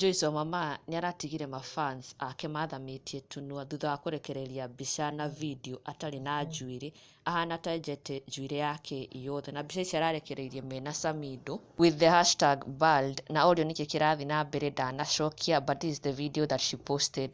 Joyce Wamama nĩaratigire mafans ake mathamĩtie tũnua thutha wa kũrekereria mbica na video atarĩ na njuĩrĩ, ahana ta enjete njuĩrĩ yake yothe. Na mbica ici ararekereirie mena Samido with the #bald, na orio nĩkĩ kĩrathiĩ na mbere ndanacokia, but this is the video that she posted.